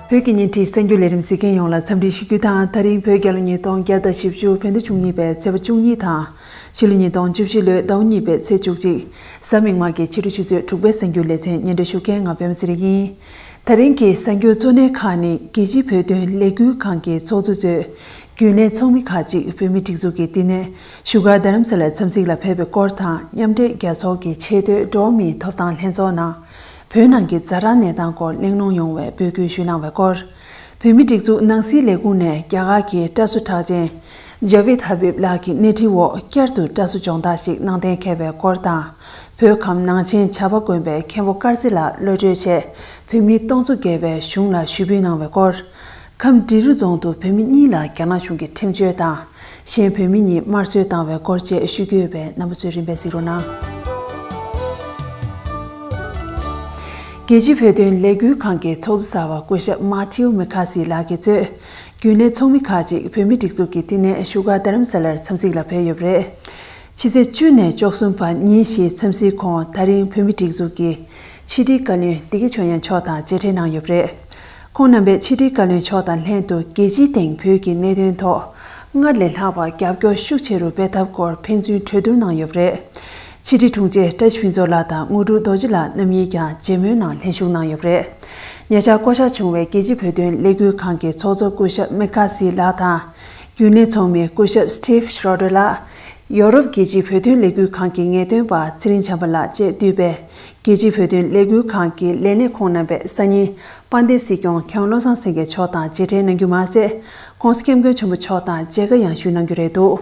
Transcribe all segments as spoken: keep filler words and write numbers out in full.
བོད་ཀྱི་བརྙན་འཕྲིན་གསར་འགྱུར་ལས་རིམ་གཟིགས་མཁན་ཡོངས་ལ་འཚམས་འདྲི་ཞུ་རྒྱུ་དང་། ད་རིང་བོད་རྒྱལ་ལོ་ཉིས་སྟོང་བརྒྱ་དང་བཞི་བཅུ་བོད་ཟླ་བཅུ་གཉིས་པའི་ཚེས་པ་བཅུ་གཉིས་དང་། ཕྱི་ལོ་ཉིས་སྟོང་བཅུ་བཞི་ལོའི་ཟླ་བ་གཉིས་པའི་ཚེས་བཅུ་གཅིག་གཟའ་མིག་དམར་གྱི་ཕྱི་དྲོ་ཆུ་ཚོད་དྲུག་པའི་གསར་འགྱུར་ལེ་ཚན་སྙན་སྒྲོན་ཞུ་མཁན་ང་པད་མ་ཚེ་རིང་ཡིན། ད་རིང་གི་གསར་འགྱུར་གཙོ་གནད་ཁག་ནི། རྒྱལ་སྤྱིའི་བོད་དོན་ལས་འགུལ་ཁང་གི་ཚོགས་གཙོ་ཚོས་རྒྱུན་ལས་ཚོགས་མི་ཁག་ཅིག་བོད་མིའི་སྒྲིག་འཛུགས་ཀྱི་བསྟི་གནས་བཞུགས་སྒར་རྡ་རམ་ས་ལར་འཚམས་གཟིགས་ལ་ཕེབས་པའི་སྐོར་དང་། མཉམ་འབྲེལ་རྒྱལ་ཚོགས་ཀྱི་ཆེས་མཐོའི་འགྲོ་བ་མིའི་ཐོབ་ཐང་ལྷན་ཚོགས་ནང་བོད་ནང་གི་ཛ་དྲག་གནས་སྟངས་སྐོར་གླེང་སློང་ཡོང་བའི་འབོད་སྐུལ་ཞུས་གནང་བའི་སྐོར། བོད་མིའི་སྒྲིག་འཛུགས་ནང་སྲིད་ལས་ཁུངས་ནས་རྒྱ་གར་གྱི་བཀྲ་ཤིས་གྲགས་ཅན་ཇ་བིད་ཧ་བིབ་ལགས་ཀྱི་སྣེ་ཁྲིད་འོག་བསྐྱར་དུ་བཀྲ་ཤིས་སྦྱོང་བརྡར་ཞིག་གནང་གཏན་འཁེལ་བའི་སྐོར་དང་། བོད་ཁམས་ནང་ཆེན་བྱ་པ་དགོན་པའི་མཁན་པོ་དཀར་རྩེ་ལགས་གློད་གྲོལ་རྗེས་བོད་མི་སྟོང་ཚོ་བརྒལ་བས་གཞུང་ལ་ཞུ་འབོད་གནང་བའི་སྐོར། ཁམས་འབྲི་རུ་རྫོང་དུ་བོད་མི་གཉིས་ལ་རྒྱ་ནག་གཞུང་གིས་ཁྲིམས་གཅོད་དང་། གཞན་བོད་མི་གཉིས་དམར་གསོད་བཏང་བའི་སྐོར་བཅས་ཞུ་རྒྱུ་ཡོད་པས་རྣམ་པ་ཚོས་རིམ་པས་གཟིགས་རོགས་གནང་། རྒྱལ་སྤྱིའི་བོད་དོན་ལས་འགུལ་ཁང་གི་ཚོགས་གཙོ་གསར་པ་སྐུ་ཞབས་མཱ་ཐིའུ་མེ་ཁ་སི་ལགས་ཀྱིས་གཙོས་རྒྱུན་ལས་ཚོགས་མི་ཁག་ཅིག་བོད་མིའི་སྒྲིག་འཛུགས་ཀྱི་བསྟི་གནས་བཞུགས་སྒར་རྡ་རམ་ས་ལར་འཚམས་གཟིགས་ལ་ཕེབས་ཡོད་པ་རེད། ཕྱི་ཚེས་བཅུ་ནས་བཅུ་གསུམ་བར་ཉིན་བཞིའི་འཚམས་གཟིགས་ཁོང་ད་རིང་བོད་མིའི་སྒྲིག་འཛུགས་ཀྱི་ཕྱི་དྲིལ་བཀའ་བློན་བདེ་སྐྱིད་ཆོས་དབྱངས་མཆོག་དང་མཇལ་འཕྲད་གནང་ཡོད་པ་རེད། ཁོང་རྣམ་པས་ཕྱི་དྲིལ་བཀའ་བློན་མཆོག་དང་ལྷན་དུ་རྒྱལ་སྤྱིའི་སྟེང་བོད་ཀྱི་གནད་དོན་ཐོག་སྔར་ལས་ལྷག་པར་རྒྱབ་སྐྱོར་ཤུགས་ཆེ་རུ་སྤེལ་ཐབས་སྐོར་ཕན་ཚུན་གྲོས་བསྡུར་གནང་ཡོད་པ་རེད། ཕྱི་དྲིལ་དྲུང་ཆེ་བཀྲ་ཤིས་ཕུན་ཚོགས་ལགས་དང་དངོས་གྲུབ་རྡོ་རྗེ་ལགས་རྣམ་གཉིས་ཀྱང་མཇལ་མོལ་ནང་ལྷན་ཞུགས་གནང་ཡོད་པ་རེད། ཉེ་ཆར་བསྐོ་གཞག་བྱུང་བའི་རྒྱལ་སྤྱིའི་བོད་དོན་ལས་འགུལ་ཁང་གི་ཚོགས་གཙོ་སྐུ་ཞབས་མེ་ཁ་སི་ལགས་དང་། རྒྱུན་ལས་ཚོགས་མི་སྐུ་ཞབས་Steve Schroeder་ལགས། ཡོ་རོབ་རྒྱལ་སྤྱིའི་བོད་དོན་ལས་འགུལ་ཁང་གི་ངེས་སྟོན་པ་ཚེ་རིང་བྱམས་པ་ལགས་བཅས་འདུས་པའི་རྒྱལ་སྤྱིའི་བོད་དོན་ལས་འགུལ་ཁང་གི་ལས་སྣེ་ཁོང་རྣམ་པས་སང་ཉིན་དཔལ་ལྡན་སྲིད་སྐྱོང་མཁས་དབང་བློ་བཟང་སེང་གེ་མཆོག་དང་མཇལ་འཕྲད་གནང་རྒྱུ་མ་ཟད། ༸གོང་ས་༸སྐྱབས་མགོན་ཆེན་པོ་མཆོག་དང་མཇལ་ཁ་ཡང་ཞུས་གནང་རྒྱུ་རེད་འདུག་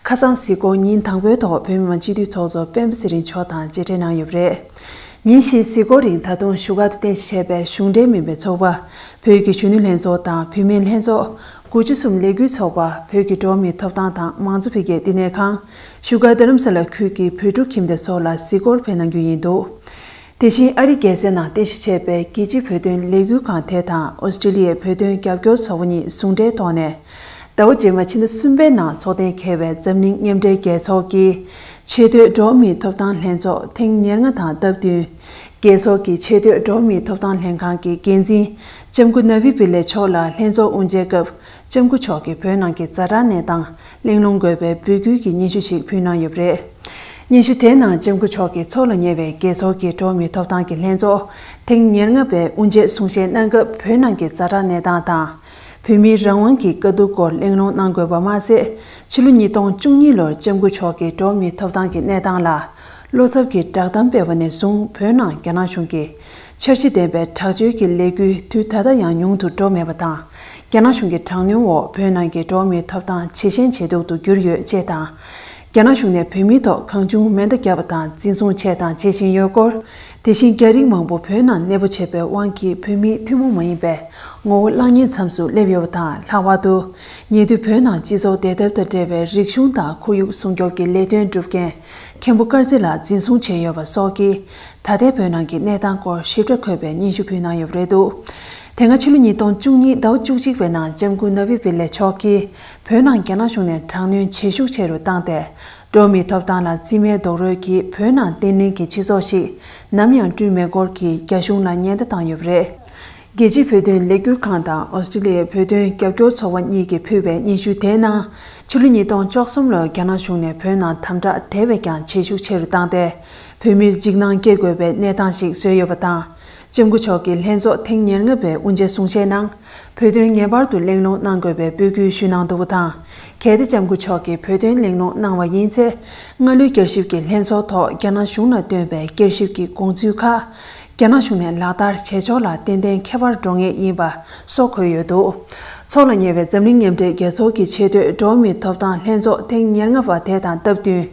ཁ་སང་གཟིགས་སྐོར་ཉིན་དང་པོའི་ཐོག་བོད་མི་མང་སྤྱི་འཐུས་ཚོགས་གཙོ་སྤེན་པ་ཚེ་རིང་མཆོག་དང་མཇལ་འཕྲད་གནང་ཡོད་པ་རེད། ཉིན་བཞིའི་གཟིགས་སྐོར་རིང་ད་དུང་བཞུགས་སྒར་དུ་རྟེན་གཞི་བྱས་པའི་གཞུང་འབྲེལ་མིན་པའི་ཚོགས་པ། བོད་ཀྱི་གཞོན་ནུ་ལྷན་ཚོགས་དང་བུད་མེད་ལྷན་ཚོགས། དགུ་བཅུ་གསུམ་ལས་འགུལ་ཚོགས་པ། བོད་ཀྱི་འགྲོ་བ་མིའི་ཐོབ་ཐང་དང་མང་གཙོ་འཕེལ་རྒྱས་བསྟི་གནས་ཁང་། བཞུགས་སྒར་རྡ་རམ་ས་ལ་ཁུལ་གྱི་བོད་ཕྲུག་ཁྱིམ་སྡེ་སོགས་ལ་གཟིགས་སྐོར་ཕེབས་གནང་རྒྱུ་ཡིན་འདུག་དེ་བཞིན་ཨ་རིའི་རྒྱལ་ས་ནང་རྟེན་གཞི་བྱས་པའི་རྒྱལ་སྤྱིའི་བོད་དོན་ལས་འགུལ་ཁང་དེ་དང་ཨོ་སི་ཀྲི་ལི་ཡའི་བོད་དོན་རྒྱབ་སྐྱོར་ཚོགས་པ་གཉིས་ཟུང་འབྲེལ་ཐོག་ནས། ཟླ་བ་རྗེས་མ་ཕྱི་ཟླ་གསུམ་པའི་ནང་འཚོགས་གཏན་འཁེལ་བའི་འཛམ་གླིང་མཉམ་འབྲེལ་རྒྱལ་ཚོགས་ཀྱི་ཆེས་མཐོའི་འགྲོ་བ་མིའི་ཐོབ་ཐང་ལྷན་ཚོགས་ཐེངས་ཉེར་ལྔ་དང་སྟབས་བསྟུན། རྒྱལ་ཚོགས་ཀྱི་ཆེས་མཐོའི་འགྲོ་བ་མིའི་ཐོབ་ཐང་ལྷན་ཁང་གི་འགན་འཛིན་ལྕམ་སྐུ་ན་བི་པི་ལེ་མཆོག་ལ་ལྷན་ཚོགས་དབུ་འབྱེད་སྐབས་ལྕམ་སྐུ་མཆོག་གིས་བོད་ནང་གི་ཛ་དྲག་གནས་སྟངས་གླེང་སློང་དགོས་པའི་འབོད་སྐུལ་གྱི་སྙན་ཞུ་ཞིག་ཕུལ་གནང་ཡོད་པ་རེད། སྙན་ཞུ་དེའི་ནང་ལྕམ་སྐུ་མཆོག་གིས་ཚོགས་ལ་ཉེ་བའི་རྒྱལ་ཚོགས་ཀྱི་འགྲོ་བ་མིའི་ཐོབ་ཐང་གི་ལྷན་ཚོགས་ཐེངས་ཉེར་ལྔ་པའི་དབུ་འབྱེད་གསུང་བཤད་གནང་སྐབས་བོད་ནང་གི་ཛ་དྲག་གནས་སྟངས་དང་། བོད་མིའི་རང་དབང་གི་དཀའ་སྡུག་སྐོར་གླེང་སློང་གནང་དགོས་པ་མ་ཟད། ཕྱི་ལོ་ཉིས་སྟོང་བཅུ་གཉིས་ལོར་ལྕམ་སྐུ་མཆོག་གིས་འགྲོ་བ་མིའི་ཐོབ་ཐང་གི་གནས་སྟངས་ལ། བློ་འཚབ་ཀྱི་བསྒྲགས་གཏམ་སྤེལ་བ་ནས་བཟུང་བོད་ནང་རྒྱ་ནག་གཞུང་གིས་འཆར་གཞི་ལྡན་པའི་དྲག་སྤྱོད་ཀྱི་ལས་འགུལ་དུས་ད་ལྟ་ཡང་ཉུང་དུ་འགྲོ་མེད་པ་དང་། རྒྱ་ནག་གཞུང་གི་དྲག་གནོན་འོག་བོད་ནང་གི་འགྲོ་བ་མིའི་ཐོབ་ཐང་ཇེ་ཞན་ཇེ་སྡུག་ཏུ་གྱུར་ཡོད་ཅེས་དང་། རྒྱ་ནག་གཞུང་ནས་བོད་མིའི་ཐོག་གང་བྱུང་མེ་མདའ་བརྒྱབ་པ་དང་འཛིན་བཟུང་བྱས་དང་བྱེད་བཞིན་ཡོད་སྐོར། དེ་བཞིན་རྒྱ་རིགས་མང་པོ་བོད་ནང་གནས་སྤོ་བྱས་པའི་དབང་གིས་བོད་མིའི་ཐུན་མོང་མ་ཡིན་པའི་ངོ་བོ་བརླག་ཉེན་མཚམས་སུ་སླེབས་ཡོད་པ་དང་། ལྷག་པར་དུ་ཉེ་དུས་བོད་ནང་སྤྱི་ཚོགས་བདེ་ཐབས་དང་འབྲེལ་བའི་རིག་གཞུང་དང་ཁོར་ཡུག་སྲུང་སྐྱོབ་ཀྱི་ལས་དོན་སྒྲུབ་མཁན་མཁན་པོ་དཀར་རྩེ་ལགས་འཛིན་བཟུང་བྱས་ཡོད་པ་སོགས་ཀྱིས། ད་ལྟའི་བོད་ནང་གི་གནས་སྟངས་སྐོར་ཞིབ་ཕྲ་འཁོད་པའི་སྙན་ཞུ་ཕུལ་གནང་ཡོད་པ་རེད་འདུག་དེ་སྔ་ཕྱི་ལོ་ཉིས་སྟོང་བཅུ་གཉིས་ཟླ་བ་བཅུ་གཅིག་པའི་ནང་ལྕམ་སྐུ་ན་བི་པི་ལེ་མཆོག་གིས་བོད་ནང་རྒྱ་ནག་གཞུང་ནས་དྲག་གནོན་ཇེ་ཤུགས་ཆེ་རུ་བཏང་སྟེ། འགྲོ་བ་མིའི་ཐོབ་ཐང་ལ་རྩིས་མེད་རྡོག་རོལ་གྱིས་བོད་ནང་བརྟན་ལྷིང་གི་སྤྱི་ཚོགས་ཤིག་ནམ་ཡང་བསྐྲུན་མེད་སྐོར་གྱི་རྒྱ་གཞུང་ལ་ཉེན་བརྡ་བཏང་ཡོད་པ་རེད། རྒྱལ་སྤྱིའི་བོད་དོན་ལས་འགུལ་ཁང་དང་ཨོ་སི་ཀྲི་ལི་ཡའི་བོད་དོན་རྒྱབ་སྐྱོར་ཚོགས་པ་གཉིས་ཀྱིས་ཕུལ་བའི་སྙན་ཞུ་དེའི་ནང་། ཕྱི་ལོ་ཉིས་སྟོང་བཅུ་གསུམ་ལོར་རྒྱ་ནག་གཞུང་ནས་བོད་ནང་དམ་དྲག་དེ་བས་ཀྱང་ཇེ་ཤུགས་ཆེ་རུ་བཏང་སྟེ། བོད་མིར་འཇིགས་སྣང་སྐྱེ་དགོས་པའི་གནས་སྟངས་ཤིག་བཟོས་ཡོད་པ་དང་། ལྕམ་སྐུ་མཆོག་གིས་ལྷན་ཚོགས་ཐེངས་ཉེར་ལྔ་པའི་དབུ་འབྱེད་གསུང་བཤད་ནང་། བོད་དོན་ངེས་པར་དུ་གླེང་སློང་གནང་དགོས་པའི་འབོད་སྐུལ་ཞུས་གནང་འདུག་པ་དང་། གལ་ཏེ་ལྕམ་སྐུ་མཆོག་གིས་བོད་དོན་གླེང་སློང་གནང་བ་ཡིན་ཚེ། སྔ་ལོའི་བསྐྱར་ཞིབ་ཀྱི་ལྷན་ཚོགས་ཐོག་རྒྱ་ནག་གཞུང་ལ་བཏོན་པའི་བསྐྱར་ཞིབ་ཀྱི་དགོངས་ཚུལ་ཁག་རྒྱ་ནག་གཞུང་ནས་ལག་བསྟར་བྱེད་ཕྱོགས་ལ་ཏན་ཏན་ཁྱད་པར་འགྲོ་ངེས་ཡིན་པ་སོགས་འཁོད་ཡོད་འདུག་ཚོགས་ལ་ཉེ་བའི་འཛམ་གླིང་མཉམ་འབྲེལ་རྒྱལ་ཚོགས་ཀྱི་ཆེས་མཐོའི་འགྲོ་བ་མིའི་ཐོབ་ཐང་ལྷན་ཚོགས་ཐེངས་ཉེར་ལྔ་པ་དེ་དང་སྟབས་བསྟུན།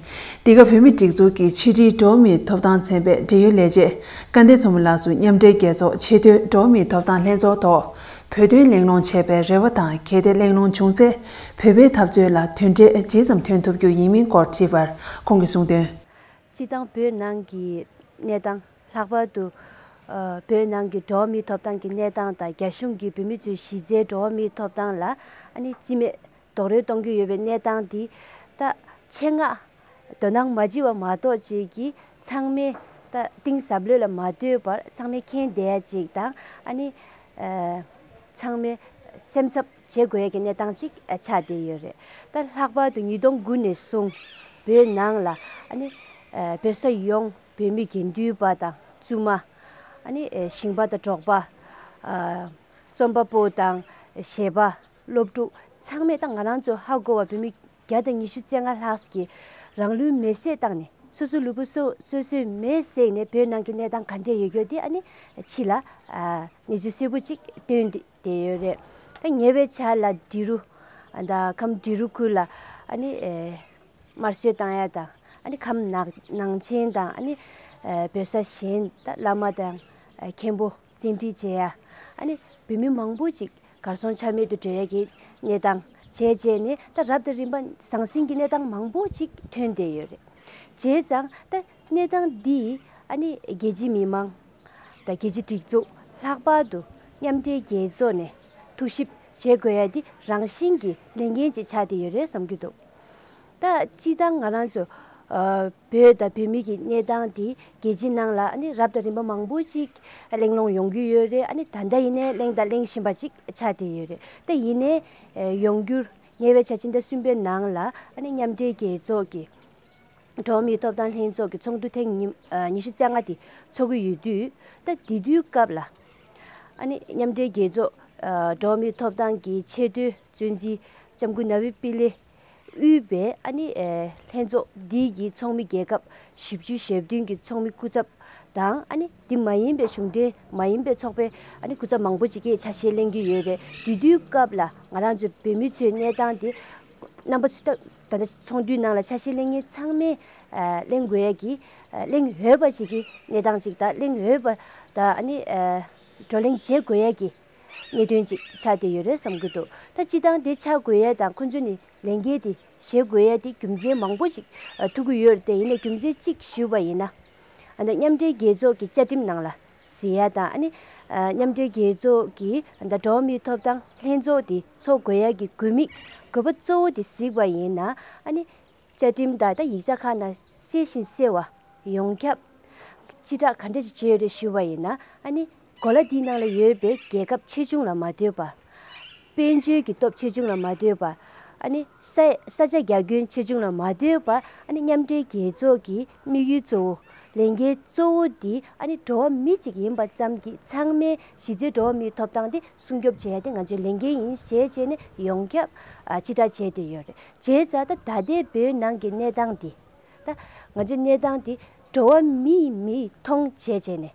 འདི་ག་བོད་མིའི་སྒྲིག་འཛུགས་ཀྱི་ཕྱི་དྲིལ་འགྲོ་བ་མིའི་ཐོབ་ཐང་ཚན་པའི་འབྲེལ་ཡོད་ལས་བྱེད་སྐལ་ལྡན་མཚོ་མོ་ལགས་སུ་མཉམ་འབྲེལ་རྒྱལ་ཚོགས་ཆེས་མཐོའི་འགྲོ་བ་མིའི་ཐོབ་ཐང་ལྷན་ཚོགས་ཐོག་བོད་དོན་གླེང་སློང་བྱེད་པའི་རེ་བ་དང་། གལ་ཏེ་གླེང་སློང་བྱུང་ཚེ་བོད་པའི་འཐབ་རྩོད་ལ་དོན་འབྲས་ཇི་ཙམ་ཐོན་ཐུབ་རྒྱུ་ཡིན་མིན་སྐོར་དྲིས་པར་ཁོང་གིས་གསུངས་དོན། སྤྱིར་བཏང་བོད་ནང་གི་གནས་སྟངས། ལྷག་པར་དུ་ཨ་བོད་ནང་གི་འགྲོ་བ་མིའི་ཐོབ་ཐང་གི་གནས་སྟངས་དང་། རྒྱ་གཞུང་གིས་བོད་མི་ཚོའི་གཞི་རྩའི་འགྲོ་བ་མིའི་ཐོབ་ཐང་ལ་ཨ་ནི་རྩིས་མེད་རྡོག་རོལ་གཏོང་གི་ཡོད་པའི་གནས་སྟངས་འདི་ད་ཆེད་མངགས་དོ་སྣང་མ་བྱེད་པ་མ་གཏོགས་ཅིག་གིས་ཚང་མས་ད་གཏིང་ཟབ་ལོས་ལ་མ་ལྟོས་པར་ཚང་མས་མཁྱེན་བསྡད་ཡ་ཅིག་དང་། ཨ་ནི་ཨ་ ཚང་མས་སེམས་འཚབ་བྱེད་དགོས་ཡ་གི་གནས་སྟངས་ཅིག་ཆགས་བསྡད་ཡོད་རེད། ད་ལྷག་པར་དུ་ཉིས་སྟོང་དགུ་ནས་བཟུང་བོད་ནང་ལ་ཨ་ནི་བོད་ས་ཡོངས་བོད་མི་དགེ་འདུན་པ་དང་བཙུན་མ། ཨ་ནི་ཞིང་པ་དང་འབྲོག་པ། རྩོམ་པ་པོ་དང་གཞས་པ། སློབ་ཕྲུག་ཚང་མས་ད་ང་རང་ཚོ་ཧ་གོ་བ་བོད་མི་བརྒྱ་དང་ཉི་ཤུ་རྩ་ལྔ་ལྷག་གིས་རང་ལུས་མེར་སྲེག་བཏང་ནས་སོ་སོའི་ལུས་པོ་སོ་སོ་སོས་མེར་སྲེག་ནས་བོད་ནང་གི་གནས་སྟངས་ག་འདྲས་ཡོད་རྒྱུ་དེ་ཨ་ནི་ཕྱི་ལ་ཨ་གནས་ཚུལ་གསལ་པོ་ཅིག་བཏོན་བསྡད་ཡོད་རེད། ད་ཉེ་བའི་ཆར་ལ་འབྲི་རུ་ད་ཁམས་འབྲི་རུ་ཁུལ་ལ་ཨ་ནི་དམར་གསོད་བཏང་ཡ་དང་ཨ་ནི་ཁམས་ནག་ནང་ཆེན་དང་ཨ་ནི་བོད་ས་གཞན་ད་བླ་མ་དང་མཁན་པོ་བཙན་ཁྲིད་བྱེད་ཡ། ཨ་ནི་བོད་མི་མང་པོ་ཅིག་གར་སོང་ཆ་མེད་དུ་འགྲོ་ཡ་གི་གནས་སྟངས་བྱས་བྱས་ནས་ད་རབ་དང་རིམ་པ་ཟང་ཟིང་གི་གནས་སྟངས་མང་པོ་ཅིག་ཐོན་བསྡད་ཡོད་རེད། བྱས་ཙང་ད་གནས་སྟངས་འདི་ཨ་ནི་རྒྱལ་སྤྱིའི་མི་མང་དང་རྒྱལ་སྤྱིའི་སྒྲིག་འཛུགས་ལྷག་པར་དུ་མཉམ་འབྲེལ་རྒྱལ་ཚོགས་ནས་ཐུགས་ཞིབ་བྱེད་དགོས་ཡ་འདི་རང་བཞིན་གྱི་ལས་འགན་ཅིག་ཆགས་བསྡད་ཡོད་རེད་བསམ་གྱི་འདུག་ད་སྤྱིར་བཏང་ང་རང་ཚོ་ཨ་བོད་དང་བོད་མི་གི་གནས་སྟངས་དེ་རྒྱལ་སྤྱིའི་ནང་ལ་ཨ་ནི་རབ་དང་རིམ་པ་མང་པོ་ཅིག་གླེང་སློང་ཡོང་གི་ཡོད་རེད། ཨ་ནི་ད་ལྟ་ཡིན་ནའི་གླེང་དང་གླེང་བཞིན་པ་ཅིག་ཆགས་བསྡད་ཡོད་རེད། ད་ཡིན་ནའི་ཨ་ཡོང་རྒྱུར་ཉེ་བའི་ཆར་ཕྱི་ཟླ་གསུམ་པའི་ནང་ལ་ཨ་ནི་མཉམ་འབྲེལ་རྒྱལ་ཚོགས་ཀྱི་འགྲོ་བ་མིའི་ཐོབ་ཐང་ལྷན་ཚོགས་ཀྱི་ཚོགས་འདུ་ཐེངས་ཉི་ཨ་ཉི་ཤུ་རྩ་ལྔ་དེ་ཚོགས་ཀྱི་ཡོད་དུས། ད་དེ་དུས་སྐབས་ལ་ཨ་ནི་མཉམ་འབྲེལ་རྒྱལ་ཚོགས་ཨ་འགྲོ་བ་མིའི་ཐོབ་ཐང་གི་ཆེས་མཐོའི་གཙོ་འཛིན་ལྕམ་སྐུ་ན་བི་པི་ལེ་དབུས་པའི་ཨ་ནི་ཨེ་ལྷན་ཚོགས་འདི་གི་ཚོགས་མི་རྒྱལ་ཁབ་བཞི་བཅུ་ཞེ་བདུན་གྱི་ཚོགས་མི་སྐུ་ཚབ་དང་ཨ་ནི་འདི་མ་ཡིན་པའི་གཞུང་འབྲེལ་མ་ཡིན་པའི་ཚོགས་པའི་ཨ་ནི་སྐུ་ཚབ་མང་པོ་ཅིག་གིས་ཆ་ཤས་ལེན་གྱི་ཡོད་རེད། དེ་དུས་སྐབས་ལ་ང་རང་ཚོའི་བོད་མི་ཚོའི་གནས་སྟངས་དེ་རྣམ་པ་ཚོས་ད་ད་ལྟ་ཚོགས་འདུའི་ནང་ལ་ཆ་ཤས་ལེན་མཁན་ཚང་མས་ཨ་གླེང་དགོས་ཡ་གི་ཨ་གླེང་འོས་པ་ཞིག་གི་གནས་སྟངས་ཅིག་དང་གླེང་འོས་པ་དང་ཨ་ནི་ཨ་བགྲོ་གླེང་བྱེད་དགོས་ཡ་གི་གནད་དོན་ཅིག་ཆགས་བསྡད་ཡོད་རེད་བསམ་གྱི་འདུག་ད་སྤྱིར་བཏང་དེ་ཆགས་དགོས་ཡས་དང་ཁོ་ཚོ་ནི་ལས་འགན་དེ་བཞེས་དགོས་ཡས་དེ་རྒྱུ་མཚན་མང་པོ་ཞིག་ཨ་ཐུག་གི་ཡོད་རེད་དེ། ཡིན་ནའི་རྒྱུ་མཚན་གཅིག་ཞུས་པ་ཡིན་ན། ཨ་ནི་མཉམ་འབྲེལ་རྒྱལ་ཚོགས་ཀྱི་བཅའ་ཁྲིམས་ནང་ལ་གཟིགས་ཡས་དང་ཨ་ནི་ཨ་མཉམ་འབྲེལ་རྒྱལ་ཚོགས་ཀྱི་ཨ་ནི་འགྲོ་བ་མིའི་ཐོབ་ཐང་ལྷན་ཚོགས་དེ་ཚོགས་དགོས་ཡས་ཀྱི་དགོས་དམིགས་དགོས་པ་གཙོ་བོ་དེ་གཟིགས་པ་ཡིན་ན་ཨ་ནི། བཅའ་ཁྲིམས་དང་ད་ཡིག་ཆ་ཁག་ནང་གསལ་ཞིང་གསལ་བ་ཡོངས་ཁྱབ་སྤྱི་བསྒྲགས་ག་འདྲ་ཞིག་བྱས་ཡོད་རེད་ཞུས་པ་ཡིན་ན། ཨ་ནི་གོ་ལ་འདིའི་ནང་ལ་ཡོད་པའི་རྒྱལ་ཁབ་ཆེ་ཆུང་ལ་མ་ལྟོས་པར། དཔལ་འབྱོར་གྱི་སྟོབས་ཆེ་ཆུང་ལ་མ་ལྟོས་པར། ཨ་ནི་ས་ས་ཆ་རྒྱ་ཁྱོན་ཆེ་ཆུང་ལ་མ་ལྟོས་པར། ཨ་ནི་མཉམ་འབྲེལ་རྒྱལ་ཚོགས་ཀྱི་དམིགས་ཡུལ་གཙོ་བོ། ལས་འགན་གཙོ་བོ་འདི་ཨ་ནི་འགྲོ་བ་མི་གཅིག་ཡིན་པ་ཙམ་གྱིས་ཚང་མའི་གཞི་རྩའི་འགྲོ་བ་མིའི་ཐོབ་ཐང་དེ་སྲུང་སྐྱོབ་བྱེད་ཡ་དེ་ང་ཚོའི་ལས་འགན་ཡིན་ཞེས་བྱས་ནས་ཡོངས་ཁྱབ་ཨ་སྤྱི་བསྒྲགས་བྱས་བསྡད་ཡོད་རེད། བྱས་ཙང་ད་ད་ལྟའི་བོད་ནང་གི་གནས་སྟངས་འདི། ད་ང་ཚོའི་གནས་སྟངས་འདི་འགྲོ་བ་མིས་མིས་མཐོང་བྱས་བྱས་ནས་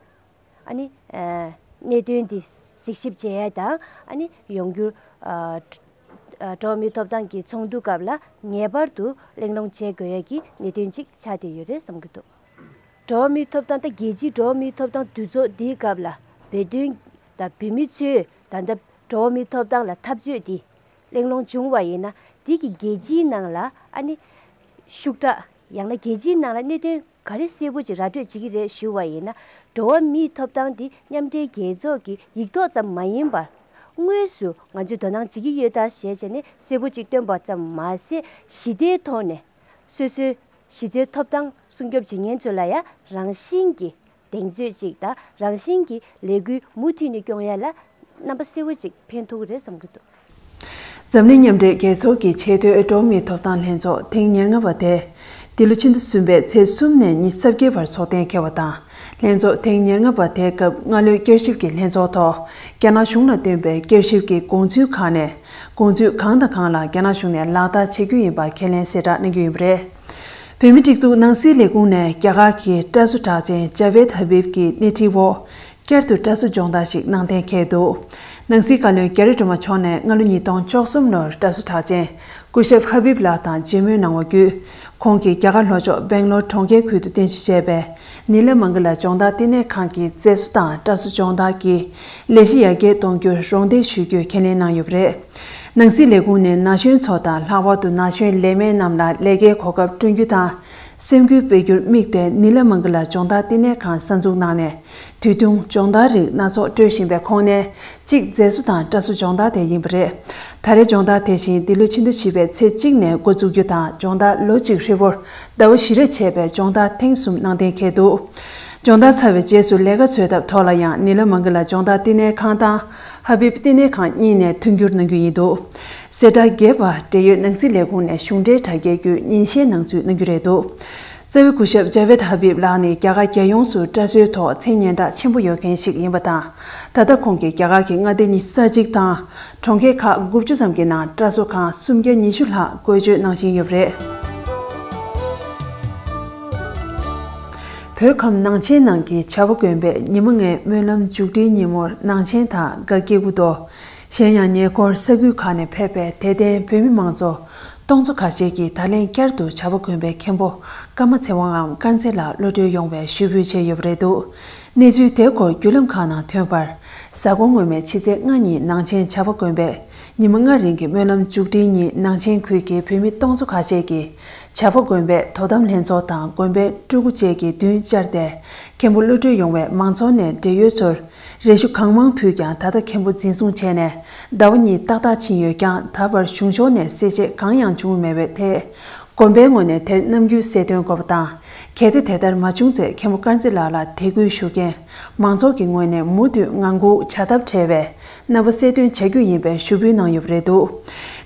ཨ་ནི་ཨ་གནད་དོན་འདི་གཟིགས་ཞིབ་བྱེད་ཡ་དང་ཨ་ནི་ཡོང་རྒྱུར་ཨ་ཨ་འགྲོ་བ་མིའི་ཐོབ་ཐང་གི་ཚོགས་འདུ་སྐབས་ལ་ངེས་པར་དུ་གླེང་སློང་བྱེད་དགོས་ཡ་གི་གནད་དོན་ཅིག་ཆགས་བསྡད་ཡོད་རེད་བསམ་གྱི་འདུག་འགྲོ་བ་མིའི་ཐོབ་ཐང་ད་རྒྱལ་སྤྱིའི་འགྲོ་བ་མིའི་ཐོབ་ཐང་འདུ་ཚོགས་འདིའི་སྐབས་ལ་བོད་དོན་དང་བོད་མི་ཚོས་ད་ལྟ་འགྲོ་བ་མིའི་ཐོབ་ཐང་ལ་འཐབ་རྩོད་འདི་གླེང་སློང་བྱུང་བ་ཡིན་ན། འདི་གི་རྒྱལ་སྤྱིའི་ནང་ལ་ཨ་ནི་ཤུགས་དྲག་ཡང་ན་རྒྱལ་སྤྱིའི་ནང་ལ་གནད་དོན་ག་རེ་གསལ་པོ་ཅིག་ར་སྤྲོད་བྱེད་ཀྱི་རེད་ཞུ་བ་ཡིན་ན། འགྲོ་བ་མིའི་ཐོབ་ཐང་འདི་མཉམ་འབྲེལ་རྒྱལ་ཚོགས་ཀྱི་ཡིག་ཐོག་ཙམ་མ་ཡིན་པར། དངོས་སུ་ང་ཚོས་དོ་སྣང་བྱེད་ཀྱི་ཡོད་ད་ཞེས་བྱས་ནས་གསལ་པོ་ཅིག་བཏོན་པ་ཙམ་མ་ཟད། ཞི་བདེའི་ཐོག་ནས་སོ་སོའི་གཞི་རྩའི་ཐོབ་ཐང་སྲུང་སྐྱོབ་བྱེད་མཁན་ཚོ་ལ་ཡང་རང་བཞིན་གྱིས་གདེང་ཚོད་ཅིག་དང་རང་བཞིན་གྱིས་ལས་འགུལ་མུ་མཐུད་ནས་སྐྱོང་ཡ་ལ་རྣམ་པ་གསལ་བོ་ཅིག་ཕན་ཐོགས་ཀྱི་རེད་བསམ་གྱི་འདུག་འཛམ་གླིང་མཉམ་འབྲེལ་རྒྱལ་ཚོགས་ཀྱི་ཆེས་མཐོའི་འགྲོ་བ་མིའི་ཐོབ་ཐང་ལྷན་ཚོགས་ཐེངས་ཉེར་ལྔ་པ་དེ་འདི་ལོ་ཕྱི་ཟླ་གསུམ་པའི་ཚེས་གསུམ་ནས་ཉི་ཤུ་རྩ་བརྒྱད་བར་ཚོགས་གཏན་འཁེལ་བ་དང་། ལྷན་ཚོགས་ཐེངས་ཉེར་ལྔ་པ་དེའི་སྐབས་སྔ་ལོའི་བསྐྱར་ཞིབ་ཀྱི་ལྷན་ཚོགས་ཐོག་རྒྱ་ནག་གཞུང་ལ་བཏོན་པའི་བསྐྱར་ཞིབ་ཀྱི་དགོངས་ཚུལ་ཁག་ནས། དགོངས་ཚུལ་གང་དང་གང་ལ་རྒྱ་ནག་གཞུང་ནས་ལག་བསྟར་བྱེད་རྒྱུ་ཡིན་པ་ཁས་ལེན་གསལ་བསྒྲགས་གནང་རྒྱུ་ཡིན་པ་རེད། བོད་མིའི་སྒྲིག་འཛུགས་ནང་སྲིད་ལས་ཁུངས་ནས་རྒྱ་གར་གྱི་བཀྲ་ཤིས་གྲགས་ཅན་ཇ་བེད་ཧ་བིབ་ཀྱི་སྣེ་ཁྲིད་འོག་བསྐྱར་དུ་བཀྲ་ཤིས་སྦྱོང་བརྡར་ཞིག་གནང་གཏན་འཁེལ་འདུག་ནང་སྲིད་བཀའ་བློན་རྒྱ་རི་སྒྲོལ་མ་མཆོག་ནས་སྔ་ལོ་ཉིས་སྟོང་བཅུ་གསུམ་ལོར་བཀྲ་ཤིས་གྲགས་ཅན་སྐུ་ཞབས་ཧ་བིབ་ལགས་དང་མཇལ་མོལ་གནང་བ་བརྒྱུད། ཁོང་གིས་རྒྱ་གར་ལྷོ་ཕྱོགས་སྦེང་ལོར་གྲོང་ཁྱེར་ཁུལ་དུ་རྟེན་གཞི་བྱས་པའི་ནི་ལ་མང་ག་ལ་སྦྱོང་བརྡར་བསྟི་གནས་ཁང་གི་མཛད་གཙོ་དང་བཀྲ་ཤིས་སྦྱོང་བརྡར་གྱི་ལས་གཞི་ཡར་རྒྱས་གཏོང་རྒྱུར་རོགས་འདེགས་ཞུ་རྒྱུའི་ཁས་ལེན་གནང་ཡོད་པ་རེད། ནང་སྲིད་ལས་ཁུངས་ནས་ན་གཞོན་ཚོ་དང་ལྷག་པར་དུ་ན་གཞོན་ལས་སྨན་རྣམས་ལ་ལས་ཀའི་གོ་སྐབས་བསྐྲུན་རྒྱུ་དང་། སེམས་འགུལ་སྤེལ་རྒྱུར་དམིགས་ཏེ་ནི་ལ་མང་ག་ལ་སྦྱོང་བརྡར་བསྟི་གནས་ཁང་གསར་འཛུགས་གནང་ནས། དུས་ཐུང་སྦྱོང་བརྡར་རིགས་སྣ་ཚོགས་སྤྲོད་བཞིན་པའི་ཁོངས་ནས་གཅིག་མཛད་གཙོ་དང་བཀྲ་ཤིས་སྦྱོང་བརྡར་དེ་ཡིན་པ་རེད། ད་རེས་སྦྱོང་བརྡར་དེ་བཞིན་འདི་ལོའི་ཕྱི་ཟླ་བཞི་པའི་ཚེས་གཅིག་ནས་འགོ་འཛུགས་རྒྱུ་དང་། སྦྱོང་བརྡར་ལོ་གཅིག་ཧྲིལ་པོར་ཟླ་བ་བཞི་རེ་བྱས་པའི་སྦྱོང་བརྡར་ཐེངས་གསུམ་གནང་གཏན་འཁེལ་འདུག་སྦྱོང་བརྡར་ཚར་བའི་རྗེས་སུ་ལས་ཀ་འཚོལ་ཐབས་ཐོག་ལ་ཡང་ནི་ལ་མང་ག་ལ་སྦྱོང་བརྡར་བསྟི་གནས་ཁང་དང་། ཧ་བིབ་བསྟི་གནས་ཁང་གཉིས་ནས་མཐུན་འགྱུར་གནང་རྒྱུ་ཡིན་འདུག་གསལ་བསྒྲགས་རྒྱས་པ་འབྲེལ་ཡོད་ནང་སྲིད་ལས་ཁུངས་ནས་གཞུང་འབྲེལ་དྲ་རྒྱའི་བརྒྱུད་ཉིན་ཤས་ནང་ཚུད་གནང་རྒྱུ་རེད་འདུག་རྩ་བའི་སྐུ་ཞབས་ཇ་བེད་ཧ་བིབ་ལགས་ནི་རྒྱ་གར་རྒྱལ་ཡོངས་སུ་སྐྲ་བཟོའི་ཐོག་མཚན་སྙན་གྲགས་ཆེན་པོ་ཡོད་མཁན་ཞིག་ཡིན་པ་དང་། ད་ལྟ་ཁོང་གིས་རྒྱ་གར་གྱི་མངའ་སྡེ་ཉི་ཤུ་རྩ་གཅིག་དང་། གྲོང་ཁྱེར་ཁག་དགུ་བཅུ་ཙམ་གྱི་ནང་སྐྲ་བཟོ་ཁང་སུམ་བརྒྱ་ཉི་ཤུ་ལྷག་བཀོལ་སྤྱོད་གནང་བཞིན་ཡོད་པ་རེད། བོད་ཁམས་ནང་ཆེན་ནང་གི་བྱ་བ་དགོན་པས་ཉི་མ་ལྔའི་སྨོན་ལམ་མཇུག་སྒྲིལ་ཉིན་མོར་ནང་ཆེན་དང་དགའ་སྐྱིད་སྐུ་མདོ། གཞན་ཡང་ཉེ་འཁོར་ས་ཁུལ་ཁག་ནས་ཕེབས་པའི་དད་ལྡན་བོད་མི་མང་ཚོགས་སྟོང་ཚོ་ཁ་ཤས་ཀྱིས་ད་ལན་བསྐྱར་དུ་བྱ་བ་དགོན་པའི་མཁན་པོ་ཀརྨ་ཚེ་དབང་ངམ་དཀར་མཛེས་ལགས་གློད་གྲོལ་ཡོང་བའི་ཞུ་འབོད་བྱས་ཡོད་པ་རེད་འདུག་གནས་ཚུལ་དེའི་སྐོར་བརྒྱུད་ལམ་ཁག་ནང་ཐོན་པར། གཟའ་འཁོར་སྔོན་མའི་ཕྱི་ཚེས་ལྔ་ཉིན་ནང་ཆེན་བྱ་བ་དགོན་པས་ཉི་མ་ལྔ་རིང་གི་སྨོན་ལམ་མཇུག་སྒྲིལ་ཉིན་ནང་ཆེན་ཁུལ་གྱི་བོད་མི་སྟོང་ཚོ་ཁ་ཤས་ཀྱིས་བྱ་བ་དགོན་པའི་དོ་དམ་ལྷན་ཚོགས་དང་དགོན་པའི་སྤྲུལ་སྐུ་བཅས་ཀྱི་མདུན་བཅར་ཏེ། མཁན་པོ་གློད་གྲོལ་ཡོང་བའི་མང་ཚོགས་ནས་འབྲེལ་ཡོད་ཚོར་རེ་ཞུ་གང་མང་ཕུལ་ཀྱང་། ད་ལྟ་མཁན་པོ་འཛིན་བཟུང་བྱས་ནས་ཟླ་བ་གཉིས་ཏག་ཏག་ཕྱིན་ཡོད་ཀྱང་། ད་བར་གཞུང་ཕྱོགས་ནས་གསལ་བཤད་གང་ཡང་བྱུང་མེད་པའི་ཐད། དགོན་པའི་ངོས་ནས་དེར་རྣམ་འགྱུར་གསལ་སྟོན་དགོས་པ་དང་། གལ་ཏེ་དེ་ལྟར་མ་བྱུང་ཚེ། མཁན་པོ་དཀར་མཛེས་ལགས་ལ་དད་གུས་ཞུ་མཁན་མང་ཚོགས་ཀྱི་ངོས་ནས་མུ་མཐུད་ངང་སྒུག་བྱ་ཐབས་བྲལ་བའི་རྣམ་པ་གསལ་སྟོན་བྱ་རྒྱུ་ཡིན་པའི་ཞུ་འབོད་གནང་ཡོད་པ་རེད་འདུག་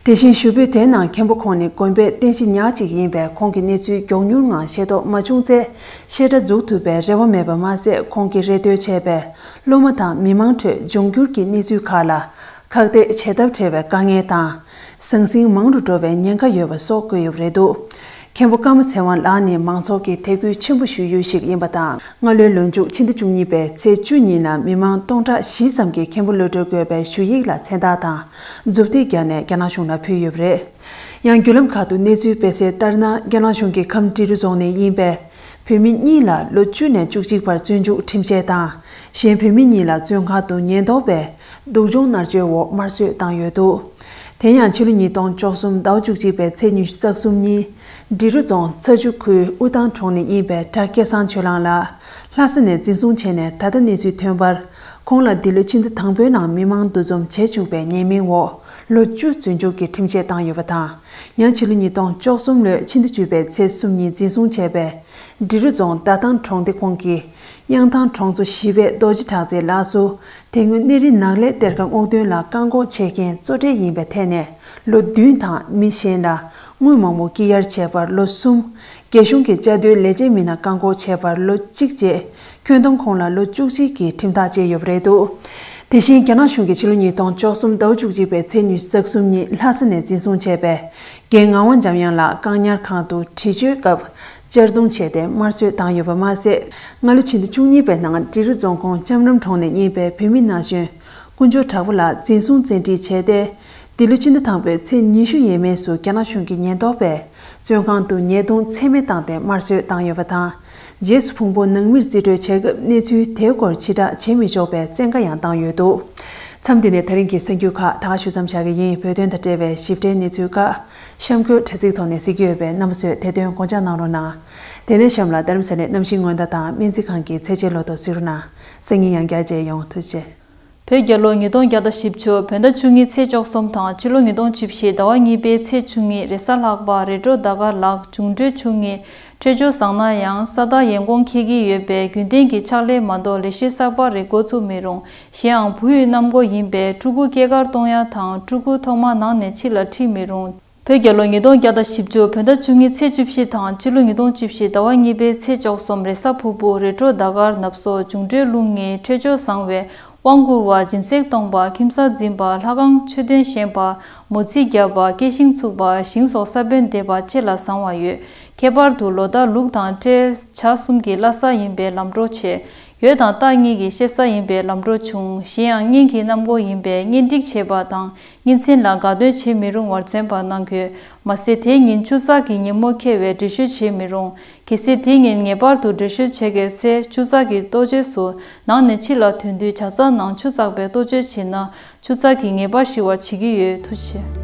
དེ་བཞིན་ཞུ་འབོད་དེའི་ནང་མཁན་པོ་ཁོང་ནི་དགོན་པའི་རྟེན་གཞི་ཉག་གཅིག་ཡིན་པས། ཁོང་གི་གནས་ཚུལ་མགྱོགས་མྱུར་ངང་ཤེས་རྟོགས་མ་བྱུང་ཚེ། བཤད་གྲྭ་འཛུགས་ཐུབ་པའི་རེ་བ་མེད་པ་མ་ཟད། ཁོང་གིས་རེ་ལྟོས་བྱས་པའི་སློབ་མ་དང་མི་མང་ཁྲོད་འབྱུང་འགྱུར་གྱི་གནས་ཚུལ་ཁག་ལ་ཁག་ཐེག་བྱེད་ཐབས་བྲལ་བའི་དཀའ་ངལ་དང་། ཟང་ཟིང་མང་རུ་འགྲོ་བའི་ཉེན་ཁ་ཡོད་པ་སོགས་བཀོད་ཡོད་པ་རེད་འདུག་མཁན་པོ་ཀརྨ་ཚེ་དབང་ལགས་ནི་མང་ཚོགས་ཀྱི་དད་གུས་ཆེན་པོ་ཞུ་ཡུལ་ཞིག་ཡིན་པ་དང་། སྔ་ལོའི་ལོ་མཇུག་ཕྱི་ཟླ་བཅུ་གཉིས་པའི་ཚེས་བཅུ་ཉིན་ལ་མི་མང་སྟོང་ཕྲག་བཞི་ཙམ་གྱིས་མཁན་པོ་གློད་གྲོལ་དགོས་པའི་ཞུ་ཡིག་ལ་མཚན་རྟགས་དང་མཛུབ་ཐེལ་བརྒྱབ་ནས་རྒྱ་ནག་གཞུང་ལ་ཕུལ་ཡོད་པ་རེད། ཡང་བརྒྱུད་ལམ་ཁག་ཏུ་གནས་ཚུལ་སྤེལ་གསལ་ལྟར་ན། རྒྱ་ནག་གཞུང་གིས་ཁམས་འབྲི་རུ་རྫོང་ནས་ཡིན་པའི་བོད་མི་གཉིས་ལ་ལོ་བཅུ་ནས་བཅུ་གཅིག་བར་བཙོན་འཇུག་ཁྲིམས་ཆད་དང་། གཞན་བོད་མི་གཉིས་ལ་བཙོན་ཁང་དུ་ཉེན་རྟོག་པས་སྡུག་སྦྱོང་མནར་གཅོད་འོག་དམར་གསོད་བཏང་ཡོད་འདུག་དེ་ཡང་ཕྱི་ལོ་ཉིས་སྟོང་བཅུ་གསུམ་ཟླ་བ་བཅུ་གཅིག་པའི་ཚེས་ཉི་ཤུ་རྩ་གསུམ་ཉིན། འབྲི་རུ་རྫོང་ཚ་ཆུ་ཁུལ་དབུ་ཐང་གྲོང་ནས་ཡིན་པའི་གྲྭ་སྐལ་བཟང་ཆོས་གླང་ལགས་ལྷ་ས་ནས་འཛིན་བཟུང་བྱས་ནས། ད་ལྟ་གནས་ཚུལ་ཐོན་པར། ཁོང་ལ་འདི་ལོའི་ཕྱི་ཟླ་དང་པོའི་ནང་མི་མང་འདུ་འཛོམས་བྱེད་བཅུག་པའི་ཉེས་མིང་འོག་ལོ་བཅུ་བཙོན་འཇུག་གི་ཁྲིམས་ཆད་བཏང་ཡོད་པ་དང་། ཡང་ཕྱི་ལོ་ཉིས་སྟོང་བཅུ་གསུམ་ལོའི་ཕྱི་ཟླ་བཅུ་པའི་ཚེས་གསུམ་ཉིན་འཛིན་བཟུང་བྱས་པའི་འབྲི་རུ་རྫོང་རྟ་ཐང་གྲོང་སྡེ་ཁོངས་ཀྱི་གཡང་ཐང་གྲོང་ཚོ་བཞི་པའི་རྡོ་རྗེ་གྲགས་རྩེ་ལགས་སུ། དེ་སྔོན་གནས་རི་ནགས་ལས་གཏེར་ཁ་སྔོག་འདོན་ལ་བཀག་འགོག་བྱེད་མཁན་གཙོ་གྲས་ཡིན་པའི་ཐད་ནས་ལོ་བདུན་དང་། མི་གཞན་ལ་དངུལ་མང་པོ་བསྐྱི་གཡར་བྱས་པར་ལོ་གསུམ། རྒྱ་གཞུང་གི་བཅའ་སྡོད་ལས་བྱེད་མི་སྣ་བཀག་འགོག་བྱས་པར་ལོ་གཅིག་བཅས། ཁྱོན་བསྡོམས་ཁོང་ལ་ལོ་བཅུ་གཅིག་གི་ཁྲིམས་ཐག་བཅད་ཡོད་པ་རེད་འདུག་དེ་བཞིན་རྒྱ་ནག་གཞུང་གིས་ཕྱི་ལོ་ཉིས་སྟོང་བཅུ་གསུམ་ཟླ་བ་བཅུ་གཅིག་པའི་ཚེས་ཉི་ཤུ་རྩ་གསུམ་ཉིན་ལྷ་ས་ནས་འཛིན་བཟུང་བྱས་པའི་རྒན་ངག་དབང་འཇམ་དབྱངས་ལགས་བཀག་ཉར་ཁང་དུ་འདྲི་གཅོད་སྐབས་གཅར་རྡུང་བྱས་ཏེ་དམར་གསོད་བཏང་ཡོད་པ་མ་ཟད། སྔ་ལོ་ཕྱི་ཟླ་བཅུ་གཉིས་པའི་ནང་འབྲི་རུ་རྫོང་ཁོངས་ལྕམ་རམ་གྲོང་ནས་རྙེད་པའི་བོད་མི་ན་གཞོན་དཀོན་མཆོག་གྲགས་པ་ལགས་འཛིན་བཟུང་བཙན་ཁྲིད་བྱས་ཏེ། འདི་ལོ་ཕྱི་ཟླ་དང་པོའི་ཚེས་ཉི་ཤུ་ཡས་མས་སུ་རྒྱ་ནག་གཞུང་གི་ཉེན་རྟོག་པས་བཙོན་ཁང་དུ་ཉེས་རྡུང་ཚད་མེད་བཏང་སྟེ་དམར་གསོད་བཏང་ཡོད་པ་དང་། རྗེས་སུ་ཕུང་པོ་ནང་མིར་རྩིས་སྤྲོད་བྱེད་སྐབས་གནས་ཚུལ་དེའི་སྐོར་ཕྱིར་བསྒྲགས་བྱེད་མི་ཆོག་པའི་བཙན་བཀའ་ཡང་བཏང་ཡོད་འདུག་མཚམས་འདི་ནས་ད་རིང་གི་གསར་འགྱུར་ཁག་ད་ག་ཞུ་མཚམས་བཞག་གི་ཡིན། བོད་དོན་དང་འབྲེལ་བའི་ཞིབ་ཕྲའི་གནས་ཚུལ་ཁག་གཤམ་འཁོད་དྲ་ཚིགས་ཐོག་ནས་གཟིགས་ཀྱི་ཡོད་པས། རྣམ་པ་ཚོས་དེ་དོན་དགོངས་འཇགས་གནང་རོགས་གནང་། དེ་ནས་གཤམ་ལ་རྡ་རམ་ས་ལའི་གནམ་གཤིས་སྔོན་བརྡ་དང་སྨན་རྩིས་ཁང་གི་ཚད་འཇལ་ལོ་ཐོ་གཟིགས་རོགས་གནང་། སང་ཉིན་ཡང་བསྐྱར་མཇལ་ཡོང་། ཐུགས་རྗེ་ཆེ། བོད་རྒྱལ་ལོ་ཉིས་སྟོང་བརྒྱ་དང་བཞི་བཅུ་བོད་ཟླ་བཅུ་གཉིས་ཚེས་བཅུ་གསུམ་དང་ཕྱི་ལོ་ཉིས་སྟོང་བཅུ་བཞི་ཟླ་བ་གཉིས་པའི་ཚེས་བཅུ་གཉིས་རེས་གཟའ་ལྷག་པ། རེས་འགྲོགས་ཟླ་སྐར་ལག་འབྱུང་འཕྲོད་ཆུང་ངུས་འཕྲོད་སྦྱོར་བཟང་ན་ཡང་ས་བདག་ཡན་གོང་འཁེལ་གྱི་ཡོད་པས་རྒྱུན་ལྡན་གྱི་ཕྱག་ལས་མ་གཏོགས་ལས་གཞི་གསར་པ་རེ་འགོ་ཚུགས་མི་རུང་། གཞན་ཡང་བུ་ཡུག་གནམ་སྒོ་ཡིན་པས་ཕྲུ་གུ་སྐྱེས་སྐར་གཏོང་ཡ་དང་ཕྲུ་གུ་ཐོག་མ་ནང་ནས་ཕྱི་ལ་ཁྲིད་མི་རུང་། བོད་རྒྱལ་ལོ་ཉིས་སྟོང་བརྒྱ་དང་བཞི་བཅུ་བོད་ཟླ་བཅུ་གཉིས་ཚེས་བཅུ་བཞི་དང་ཕྱི་ལོ་ཉིས་སྟོང་བཅུ་བཞི་ཟླ་བ་གཉིས་པའི་ཚེས་བཅུ་གསུམ་རེས་གཟའ་ཕུར་བུ་རེས་འགྲོགས་ཟླ་སྐར་ནབ་སོ་འབྱུང་འཕྲོད་རླུང་ངེས་འཕྲོད་སྦྱོར་བཟང་བས་དབང་བསྐུར་བ་སྦྱིན་སྲེག་གཏོང་པ་ཁྱིམ་གསར་འཛིན་པ་ལྷ་ཁང་མཆོད་རྟེན་བཞེངས་པ་མོ་རྩིས་བརྒྱབ་པ་སྐྱེད་ཤིང་བཙུགས་པ་ཞིང་སོགས་ས་བོན་འདེབས་པ་བཅས་ལ་བཟང་བ་ཡོད། ཁྱད་པར་དུ་ལོ་ཟླ་ལུག་དང་སྤྲེལ་བྱ་གསུམ་གྱི་བླ་གཟའ་ཡིན་པས་ལམ་འགྲོ་ཆེ། ཡོས་དང་སྟག་གཉིས་ཀྱི་བཤད་ས་ཡིན་པས་ལམ་འགྲོ་ཆུང་། གཞན་ཡང་གཉེན་གྱི་གནམ་སྒོ་ཡིན་པས་གཉེན་སྒྲིག་བྱེད་པ་དང་གཉེན་ཚན་ལ་དགའ་སྟོན་བྱེད་མི་རུང་བར་མཚོན་པ་གནང་དགོས། མ་ཟད་དེ་ཉིན་ཆུ་ཚགས་ཀྱི་ཉིན་མོ་འཁེལ་བས་འགྲེལ་བཤད་བྱེད་མི་རུང་། གལ་སྲིད་དེ་ཉིན་ངེས་པར་དུ་འགྲེལ་བཤད་བྱེད་དགོས་ཚེ་ཆུ་ཚགས་ཀྱི་ལྟོ་ཆས་སུ་ནང་ནས་ཕྱི་ལ་ཐོན་དུས་ཇ་ཚགས་ནང་ཆུ་བཙགས་པའི་ལྟོ་ཆས་བྱིན་ན་ཆུ་ཚགས་ཀྱིས་ངེས་པར་ཞི་བར་བྱེད་ཀྱི་ཡོད། ཐུགས་རྗེ་ཆེ།